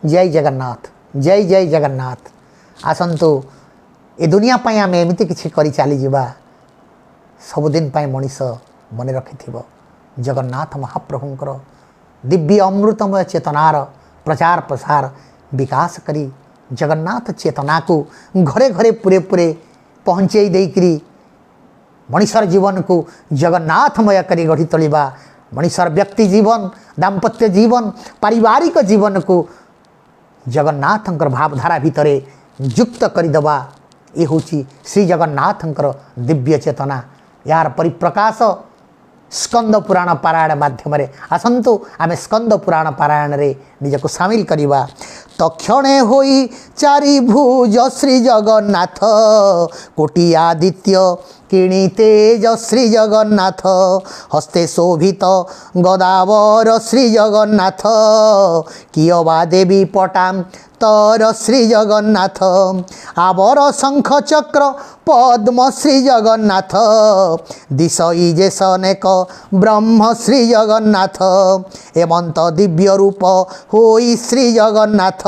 ଜୟ ଜଗନ୍ନାଥ, ଜୟ ଜୟ ଜଗନ୍ନାଥ। ଆସନ୍ତୁ, ଏ ଦୁନିଆ ପାଇଁ ଆମେ ଏମିତି କିଛି କରି ଚାଲିଯିବା, ସବୁଦିନ ପାଇଁ ମଣିଷ ମନେ ରଖିଥିବ। ଜଗନ୍ନାଥ ମହାପ୍ରଭୁଙ୍କର ଦିବ୍ୟ ଅମୃତମୟ ଚେତନାର ପ୍ରଚାର ପ୍ରସାର ବିକାଶ କରି, ଜଗନ୍ନାଥ ଚେତନାକୁ ଘରେ ଘରେ ପୁରେ ପୁରେ ପହଞ୍ଚେଇ ଦେଇକରି ମଣିଷର ଜୀବନକୁ ଜଗନ୍ନାଥମୟ କରି ଗଢ଼ି ତୋଳିବା। ମଣିଷର ବ୍ୟକ୍ତି ଜୀବନ, ଦାମ୍ପତ୍ୟ ଜୀବନ, ପାରିବାରିକ ଜୀବନକୁ ଜଗନ୍ନାଥଙ୍କର ଭାବଧାରା ଭିତରେ ଯୁକ୍ତ କରିଦେବା, ଏ ହେଉଛି ଶ୍ରୀ ଜଗନ୍ନାଥଙ୍କର ଦିବ୍ୟ ଚେତନା। ଏହାର ପରିପ୍ରକାଶ ସ୍କନ୍ଦ ପୁରାଣ ପାରାୟଣ ମାଧ୍ୟମରେ। ଆସନ୍ତୁ, ଆମେ ସ୍କନ୍ଦ ପୁରାଣ ପାରାୟଣରେ ନିଜକୁ ସାମିଲ କରିବା। ତକ୍ଷଣେ ହୋଇ ଚାରି ଭୁଜ ଶ୍ରୀ ଜଗନ୍ନାଥ, କୋଟି ଆଦିତ୍ୟ କିଣି ତେଜ ଶ୍ରୀ ଜଗନ୍ନାଥ, ହସ୍ତେ ଶୋଭିତ ଗଦାବର ଶ୍ରୀ ଜଗନ୍ନାଥ, କିଅବା ଦେବୀ ପଟାମ ତର ଶ୍ରୀ ଜଗନ୍ନାଥ, ଆବର ଶଙ୍ଖ ଚକ୍ର ପଦ୍ମ ଶ୍ରୀ ଜଗନ୍ନାଥ, ଦିଶଇ ଯେସ ନେକ ବ୍ରହ୍ମ ଶ୍ରୀ ଜଗନ୍ନାଥ, ଏମନ୍ତ ଦିବ୍ୟ ରୂପ ହୋଇ ଶ୍ରୀ ଜଗନ୍ନାଥ,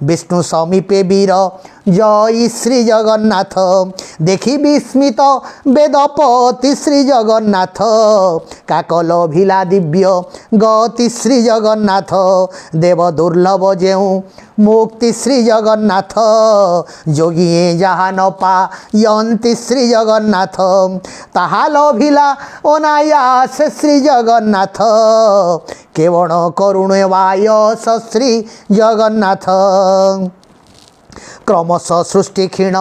ବିଷ୍ଣୁ ସମୀପେ ବୀର ଜୟ ଶ୍ରୀ ଜଗନ୍ନାଥ, ଦେଖି ବିସ୍ମିତ ବେଦପତି ଶ୍ରୀ ଜଗନ୍ନାଥ, କାକ ଲଭିଲା ଦିବ୍ୟ ଗତି ଶ୍ରୀ ଜଗନ୍ନାଥ, ଦେବ ଦୁର୍ଲଭ ଯେଉଁ ମୁକ୍ତି ଶ୍ରୀ ଜଗନ୍ନାଥ, ଯୋଗିଏ ଯାହା ନ ପାୟନ୍ତି ଶ୍ରୀ ଜଗନ୍ନାଥ, ତାହା ଲଭିଲା ଅନାୟାସ ଶ୍ରୀ ଜଗନ୍ନାଥ, କେବଳ କରୁଣ ବାୟସ ଶ୍ରୀ ଜଗନ୍ନାଥ। କ୍ରମଶଃ ସୃଷ୍ଟି କ୍ଷୀଣ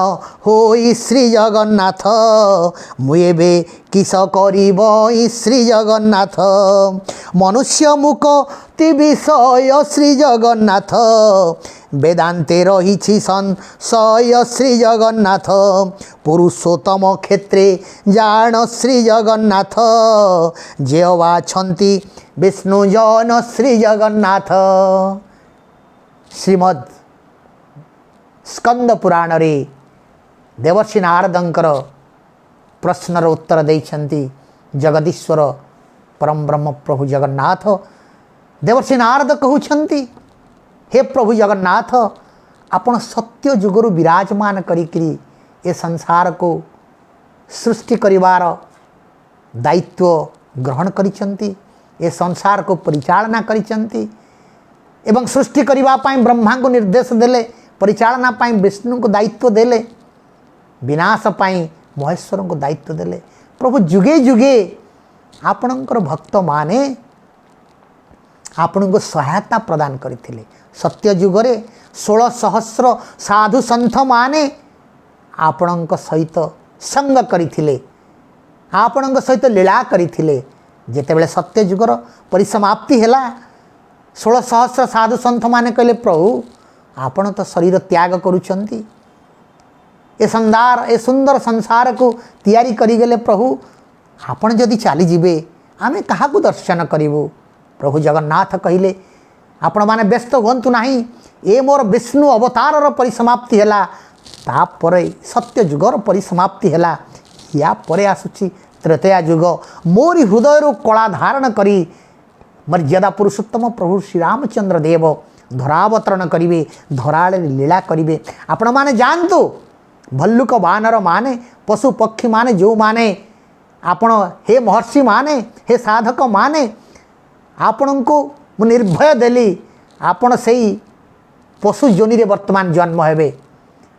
ହୋଇ ଶ୍ରୀ ଜଗନ୍ନାଥ, ମୁଁ ଏବେ କିସ କରିବ ଶ୍ରୀ ଜଗନ୍ନାଥ, ମନୁଷ୍ୟ ମୁକତି ବିଷୟ ଶ୍ରୀ ଜଗନ୍ନାଥ, ବେଦାନ୍ତେ ରହିଛି ସଂଶୟ ଶ୍ରୀ ଜଗନ୍ନାଥ, ପୁରୁଷୋତ୍ତମ କ୍ଷେତ୍ରେ ଜାଣ ଶ୍ରୀ ଜଗନ୍ନାଥ, ଯେ ଅଛନ୍ତି ବିଷ୍ଣୁ ଜନ ଶ୍ରୀ ଜଗନ୍ନାଥ। ଶ୍ରୀମଦ୍ ସ୍କନ୍ଦ ପୁରାଣରେ ଦେବର୍ଷି ନାରଦଙ୍କର ପ୍ରଶ୍ନର ଉତ୍ତର ଦେଇଛନ୍ତି ଜଗଦୀଶ୍ୱର ପରମବ୍ରହ୍ମ ପ୍ରଭୁ ଜଗନ୍ନାଥ। ଦେବର୍ଷି ନାରଦ କହୁଛନ୍ତି, ହେ ପ୍ରଭୁ ଜଗନ୍ନାଥ, ଆପଣ ସତ୍ୟ ଯୁଗରୁ ବିରାଜମାନ କରିକିରି ଏ ସଂସାରକୁ ସୃଷ୍ଟି କରିବାର ଦାୟିତ୍ୱ ଗ୍ରହଣ କରିଛନ୍ତି, ଏ ସଂସାରକୁ ପରିଚାଳନା କରିଛନ୍ତି ଏବଂ ସୃଷ୍ଟି କରିବା ପାଇଁ ବ୍ରହ୍ମାଙ୍କୁ ନିର୍ଦ୍ଦେଶ ଦେଲେ, ପରିଚାଳନା ପାଇଁ ବିଷ୍ଣୁଙ୍କୁ ଦାୟିତ୍ୱ ଦେଲେ, ବିନାଶ ପାଇଁ ମହେଶ୍ୱରଙ୍କୁ ଦାୟିତ୍ୱ ଦେଲେ। ପ୍ରଭୁ, ଯୁଗେ ଯୁଗେ ଆପଣଙ୍କର ଭକ୍ତମାନେ ଆପଣଙ୍କୁ ସହାୟତା ପ୍ରଦାନ କରିଥିଲେ। ସତ୍ୟ ଯୁଗରେ 16 ସହସ୍ର ସାଧୁ ସନ୍ଥମାନେ ଆପଣଙ୍କ ସହିତ ସଙ୍ଗ କରିଥିଲେ, ଆପଣଙ୍କ ସହିତ ଲୀଳା କରିଥିଲେ। ଯେତେବେଳେ ସତ୍ୟ ଯୁଗର ପରିସମାପ୍ତି ହେଲା, 16 ସହସ୍ର ସାଧୁ ସନ୍ଥମାନେ କହିଲେ, ପ୍ରଭୁ, ଆପଣ ତ ଶରୀର ତ୍ୟାଗ କରୁଛନ୍ତି, ଏ ସୁନ୍ଦର ଏ ସୁନ୍ଦର ସଂସାରକୁ ତିଆରି କରିଗଲେ, ପ୍ରଭୁ, ଆପଣ ଯଦି ଚାଲିଯିବେ ଆମେ କାହାକୁ ଦର୍ଶନ କରିବୁ? ପ୍ରଭୁ ଜଗନ୍ନାଥ କହିଲେ, ଆପଣମାନେ ବ୍ୟସ୍ତ ହୁଅନ୍ତୁ ନାହିଁ। ଏ ମୋର ବିଷ୍ଣୁ ଅବତାରର ପରିସମାପ୍ତି ହେଲା, ତାପରେ ସତ୍ୟ ଯୁଗର ପରିସମାପ୍ତି ହେଲା, ୟା ପରେ ଆସୁଛି ତ୍ରେତୟା ଯୁଗ। ମୋରି ହୃଦୟରୁ କଳା ଧାରଣ କରି ମର୍ଯ୍ୟାଦା ପୁରୁଷୋତ୍ତମ ପ୍ରଭୁ ଶ୍ରୀରାମଚନ୍ଦ୍ର ଦେବ ଧରାବତରଣ କରିବେ, ଧରାଳରେ ଲୀଳା କରିବେ। ଆପଣମାନେ ଯାଆନ୍ତୁ, ଭଲ୍ଲୁକ ବାନର ମାନେ, ପଶୁ ପକ୍ଷୀମାନେ, ଯେଉଁମାନେ ଆପଣ, ହେ ମହର୍ଷିମାନେ, ହେ ସାଧକ ମାନେ, ଆପଣଙ୍କୁ ମୁଁ ନିର୍ଭୟ ଦେଲି। ଆପଣ ସେଇ ପଶୁ ଯୋନିରେ ବର୍ତ୍ତମାନ ଜନ୍ମ ହେବେ।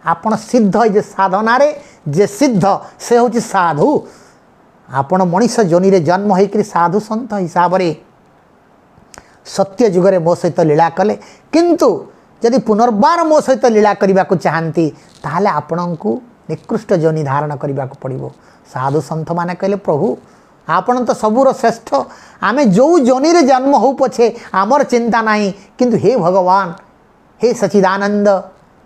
ଆପଣ ସିଦ୍ଧ ଯେ ସାଧନାରେ ଯେ ସିଦ୍ଧ ସେ ହେଉଛି ସାଧୁ। ଆପଣ ମଣିଷ ଯୋନିରେ ଜନ୍ମ ହୋଇକରି ସାଧୁ ସନ୍ଥ ହିସାବରେ ସତ୍ୟ ଯୁଗରେ ମୋ ସହିତ ଲୀଳା କଲେ, କିନ୍ତୁ ଯଦି ପୁନର୍ବାର ମୋ ସହିତ ଲୀଳା କରିବାକୁ ଚାହାନ୍ତି, ତାହେଲେ ଆପଣଙ୍କୁ ନିକୃଷ୍ଟ ଯୋନି ଧାରଣ କରିବାକୁ ପଡ଼ିବ। ସାଧୁ ସନ୍ଥମାନେ କହିଲେ, ପ୍ରଭୁ, ଆପଣ ତ ସବୁର ଶ୍ରେଷ୍ଠ, ଆମେ ଯେଉଁ ଯୋନିରେ ଜନ୍ମ ହେଉ ପଛେ ଆମର ଚିନ୍ତା ନାହିଁ, କିନ୍ତୁ ହେ ଭଗବାନ, ହେ ସଚିଦାନନ୍ଦ,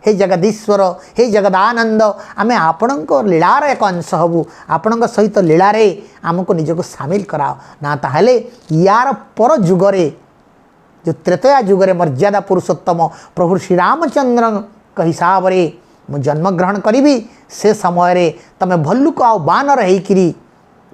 ହେ ଜଗଦୀଶ୍ୱର, ହେ ଜଗଦାନନ୍ଦ, ଆମେ ଆପଣଙ୍କ ଲୀଳାର ଏକ ଅଂଶ ହେବୁ, ଆପଣଙ୍କ ସହିତ ଲୀଳାରେ ଆମକୁ ନିଜକୁ ସାମିଲ କରାଅ ନା। ତାହେଲେ ୟାର ପର ଯୁଗରେ, ଯେଉଁ ତ୍ରେତୟା ଯୁଗରେ ମର୍ଯ୍ୟାଦା ପୁରୁଷୋତ୍ତମ ପ୍ରଭୁ ଶ୍ରୀରାମଚନ୍ଦ୍ରଙ୍କ ହିସାବରେ ମୁଁ ଜନ୍ମଗ୍ରହଣ କରିବି, ସେ ସମୟରେ ତୁମେ ଭଲ୍ଲୁକ ଆଉ ବାନର ହେଇକିରି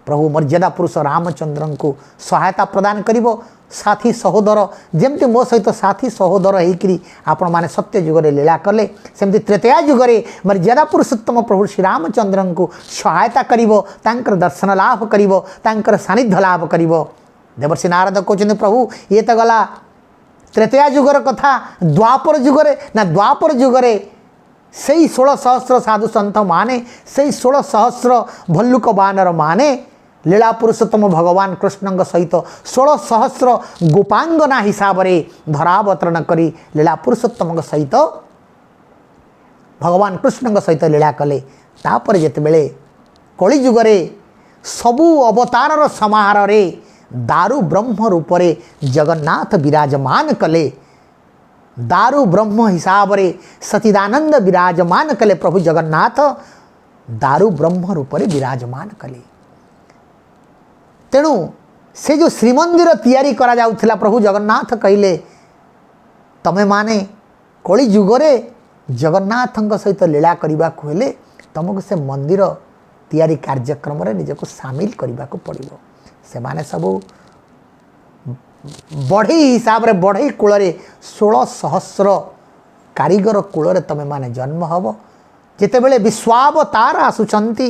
ପ୍ରଭୁ ମର୍ଯ୍ୟାଦା ପୁରୁଷ ରାମଚନ୍ଦ୍ରଙ୍କୁ ସହାୟତା ପ୍ରଦାନ କରିବ। ସାଥୀ ସହୋଦର ଯେମିତି ମୋ ସହିତ ସାଥୀ ସହୋଦର ହେଇକରି ଆପଣମାନେ ସତ୍ୟ ଯୁଗରେ ଲୀଳା କଲେ, ସେମିତି ତ୍ରେତୟା ଯୁଗରେ ମର୍ଯ୍ୟାଦା ପୁରୁଷୋତ୍ତମ ପ୍ରଭୁ ଶ୍ରୀରାମଚନ୍ଦ୍ରଙ୍କୁ ସହାୟତା କରିବ, ତାଙ୍କର ଦର୍ଶନ ଲାଭ କରିବ, ତାଙ୍କର ସାନ୍ନିଧ୍ୟ ଲାଭ କରିବ। ଦେବର୍ଷି ନାରଦ କହୁଛନ୍ତି, ପ୍ରଭୁ ଇଏ ତ ଗଲା ତ୍ରେତୟା ଯୁଗର କଥା, ଦ୍ୱାପର ଯୁଗରେ ନା ଦ୍ୱାପର ଯୁଗରେ ସେଇ 16 ସହସ୍ର ସାଧୁ ସନ୍ଥ ମାନେ, ସେଇ 16 ସହସ୍ର ଭଲ୍ଲୁକ ବାନର ମାନେ ଲୀଳା ପୁରୁଷୋତ୍ତମ ଭଗବାନ କୃଷ୍ଣଙ୍କ ସହିତ 16 ସହସ୍ର ଗୋପାଙ୍ଗନା ହିସାବରେ ଧରାବତରଣ କରି ଲୀଳା ପୁରୁଷୋତ୍ତମଙ୍କ ସହିତ ଭଗବାନ କୃଷ୍ଣଙ୍କ ସହିତ ଲୀଳା କଲେ। ତାପରେ ଯେତେବେଳେ କଳିଯୁଗରେ ସବୁ ଅବତାରର ସମାହାରରେ ଦାରୁ ବ୍ରହ୍ମ ରୂପରେ ଜଗନ୍ନାଥ ବିରାଜମାନ କଲେ, ଦାରୁ ବ୍ରହ୍ମ ହିସାବରେ ସଚିଦାନନ୍ଦ ବିରାଜମାନ କଲେ, ପ୍ରଭୁ ଜଗନ୍ନାଥ ଦାରୁ ବ୍ରହ୍ମ ରୂପରେ ବିରାଜମାନ କଲେ। ତେଣୁ ସେ ଯେଉଁ ଶ୍ରୀମନ୍ଦିର ତିଆରି କରାଯାଉଥିଲା, ପ୍ରଭୁ ଜଗନ୍ନାଥ କହିଲେ ତମେମାନେ କଳିଯୁଗରେ ଜଗନ୍ନାଥଙ୍କ ସହିତ ଲୀଳା କରିବାକୁ ହେଲେ ତୁମକୁ ସେ ମନ୍ଦିର ତିଆରି କାର୍ଯ୍ୟକ୍ରମରେ ନିଜକୁ ସାମିଲ କରିବାକୁ ପଡ଼ିବ। ସେମାନେ ସବୁ ବଢ଼େଇ ହିସାବରେ ବଢ଼େଇ କୂଳରେ 16 ସହସ୍ର କାରିଗର କୂଳରେ ତୁମେମାନେ ଜନ୍ମ ହେବ। ଯେତେବେଳେ ବିଶ୍ୱାବତାର ଆସୁଛନ୍ତି,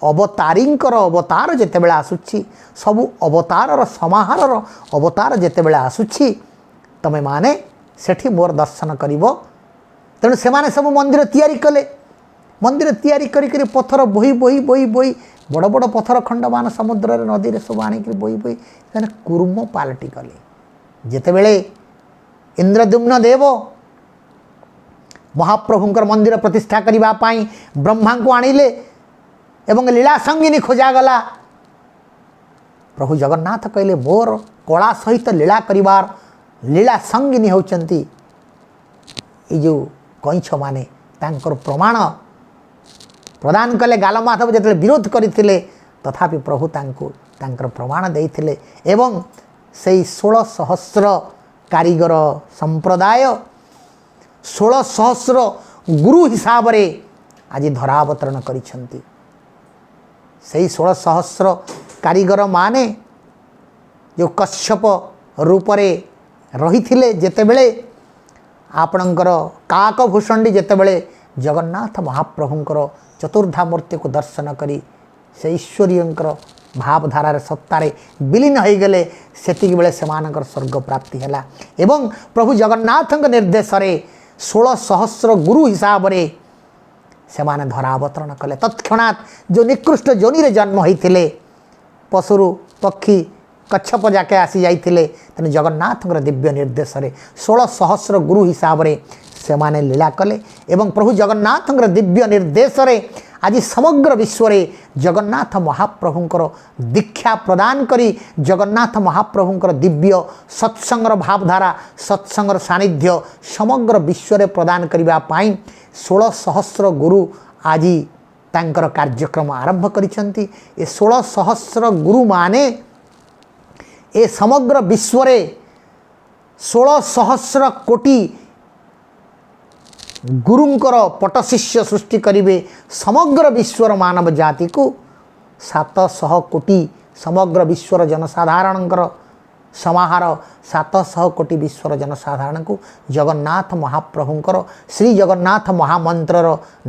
ଅବତାରୀଙ୍କର ଅବତାର ଯେତେବେଳେ ଆସୁଛି, ସବୁ ଅବତାରର ସମାହାରର ଅବତାର ଯେତେବେଳେ ଆସୁଛି, ତୁମେମାନେ ସେଠି ମୋର ଦର୍ଶନ କରିବ। ତେଣୁ ସେମାନେ ସବୁ ମନ୍ଦିର ତିଆରି କଲେ। ମନ୍ଦିର ତିଆରି କରିକରି ପଥର ବୋହି ବୋହି ବୋହି ବୋହି ବଡ଼ ବଡ଼ ପଥର ଖଣ୍ଡମାନ ସମୁଦ୍ରରେ ନଦୀରେ ସବୁ ଆଣିକରି ବୋହି ବୋହି ସେମାନେ କୁର୍ମ ପାଲଟି ଗଲେ। ଯେତେବେଳେ ଇନ୍ଦ୍ରଦ୍ୟୁମ୍ନ ଦେବ ମହାପ୍ରଭୁଙ୍କର ମନ୍ଦିର ପ୍ରତିଷ୍ଠା କରିବା ପାଇଁ ବ୍ରହ୍ମାଙ୍କୁ ଆଣିଲେ ଏବଂ ଲୀଳା ସଙ୍ଗିନୀ ଖୋଜାଗଲା, ପ୍ରଭୁ ଜଗନ୍ନାଥ କହିଲେ ମୋର କଳା ସହିତ ଲୀଳା କରିବାର ଲୀଳା ସଙ୍ଗିନୀ ହେଉଛନ୍ତି ଏଇ ଯେଉଁ କଇଁଛମାନେ। ତାଙ୍କର ପ୍ରମାଣ ପ୍ରଦାନ କଲେ। ଗାଲମାଧବ ଯେତେବେଳେ ବିରୋଧ କରିଥିଲେ, ତଥାପି ପ୍ରଭୁ ତାଙ୍କୁ ତାଙ୍କର ପ୍ରମାଣ ଦେଇଥିଲେ ଏବଂ ସେଇ 16 ସହସ୍ର କାରିଗର ସମ୍ପ୍ରଦାୟ 16 ସହସ୍ର ଗୁରୁ ହିସାବରେ ଆଜି ଧରାବତରଣ କରିଛନ୍ତି। ସେଇ 16 ସହସ୍ର କାରିଗରମାନେ ଯେଉଁ କଶ୍ୟପ ରୂପରେ ରହିଥିଲେ, ଯେତେବେଳେ ଆପଣଙ୍କର କାକଭୂଷଣ୍ଡି ଯେତେବେଳେ ଜଗନ୍ନାଥ ମହାପ୍ରଭୁଙ୍କର ଚତୁର୍ଦ୍ଧା ମୂର୍ତ୍ତିକୁ ଦର୍ଶନ କରି ସେ ଈଶ୍ୱରୀୟଙ୍କର ଭାବଧାରାରେ ସତ୍ତାରେ ବିଲୀନ ହୋଇଗଲେ, ସେତିକିବେଳେ ସେମାନଙ୍କର ସ୍ୱର୍ଗ ପ୍ରାପ୍ତି ହେଲା ଏବଂ ପ୍ରଭୁ ଜଗନ୍ନାଥଙ୍କ ନିର୍ଦ୍ଦେଶରେ 16 ସହସ୍ର ଗୁରୁ ହିସାବରେ ସେମାନେ ଧରାବତରଣ କଲେ। ତତ୍କ୍ଷଣାତ୍ ଯେଉଁ ନିକୃଷ୍ଟ ଯୋନିରେ ଜନ୍ମ ହୋଇଥିଲେ, ପଶୁରୁ ପକ୍ଷୀ କଚ୍ଛପ ଯାକେ ଆସି ଯାଇଥିଲେ, ତେଣୁ ଜଗନ୍ନାଥଙ୍କର ଦିବ୍ୟ ନିର୍ଦ୍ଦେଶରେ 16 ସହସ୍ର ଗୁରୁ ହିସାବରେ ସେମାନେ ଲୀଳା କଲେ ଏବଂ ପ୍ରଭୁ ଜଗନ୍ନାଥଙ୍କର ଦିବ୍ୟ ନିର୍ଦ୍ଦେଶରେ ଆଜି ସମଗ୍ର ବିଶ୍ୱରେ ଜଗନ୍ନାଥ ମହାପ୍ରଭୁଙ୍କର ଦୀକ୍ଷା ପ୍ରଦାନ କରି ଜଗନ୍ନାଥ ମହାପ୍ରଭୁଙ୍କର ଦିବ୍ୟ ସତ୍ସଙ୍ଗର ଭାବଧାରା, ସତ୍ସଙ୍ଗର ସାନ୍ନିଧ୍ୟ ସମଗ୍ର ବିଶ୍ୱରେ ପ୍ରଦାନ କରିବା ପାଇଁ 16 ସହସ୍ର ଗୁରୁ ଆଜି ତାଙ୍କର କାର୍ଯ୍ୟକ୍ରମ ଆରମ୍ଭ କରିଛନ୍ତି। ଏ 16 ସହସ୍ର ଗୁରୁମାନେ ଏ ସମଗ୍ର ବିଶ୍ୱରେ 16 ସହସ୍ର କୋଟି ଗୁରୁଙ୍କର ପଟଶିଷ୍ୟ ସୃଷ୍ଟି କରିବେ। ସମଗ୍ର ବିଶ୍ୱର ମାନବ ଜାତିକୁ 700 କୋଟି ସମଗ୍ର ବିଶ୍ୱର ଜନସାଧାରଣଙ୍କର ସମାହାର 700 କୋଟି ବିଶ୍ୱର ଜନସାଧାରଣଙ୍କୁ ଜଗନ୍ନାଥ ମହାପ୍ରଭୁଙ୍କର ଶ୍ରୀ ଜଗନ୍ନାଥ ମହାମନ୍ତ୍ରର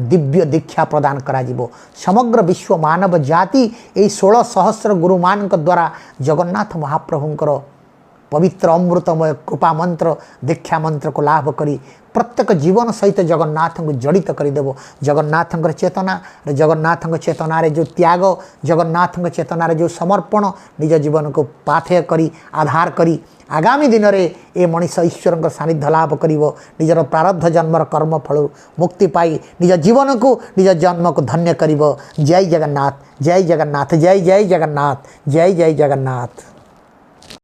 ଦିବ୍ୟ ଦୀକ୍ଷା ପ୍ରଦାନ କରାଯିବ। ସମଗ୍ର ବିଶ୍ୱ ମାନବ ଜାତି ଏହି 16 ସହସ୍ର ଗୁରୁମାନଙ୍କ ଦ୍ୱାରା ଜଗନ୍ନାଥ ମହାପ୍ରଭୁଙ୍କର ପବିତ୍ର ଅମୃତମୟ କୃପା ମନ୍ତ୍ର ଦୀକ୍ଷା ମନ୍ତ୍ରକୁ ଲାଭ କରି ପ୍ରତ୍ୟେକ ଜୀବନ ସହିତ ଜଗନ୍ନାଥଙ୍କୁ ଜଡ଼ିତ କରିଦେବ। ଜଗନ୍ନାଥଙ୍କର ଚେତନା, ଜଗନ୍ନାଥଙ୍କ ଚେତନାରେ ଯେଉଁ ତ୍ୟାଗ, ଜଗନ୍ନାଥଙ୍କ ଚେତନାରେ ଯେଉଁ ସମର୍ପଣ, ନିଜ ଜୀବନକୁ ପାଥେୟ କରି ଆଧାର କରି ଆଗାମୀ ଦିନରେ ଏ ମଣିଷ ଈଶ୍ୱରଙ୍କ ସାନ୍ନିଧ୍ୟ ଲାଭ କରିବ। ନିଜର ପ୍ରାରବ୍ଧ ଜନ୍ମର କର୍ମଫଳରୁ ମୁକ୍ତି ପାଇ ନିଜ ଜୀବନକୁ, ନିଜ ଜନ୍ମକୁ ଧନ୍ୟ କରିବ। ଜୟ ଜଗନ୍ନାଥ, ଜୟ ଜଗନ୍ନାଥ, ଜୟ ଜୟ ଜଗନ୍ନାଥ, ଜୟ ଜୟ ଜଗନ୍ନାଥ।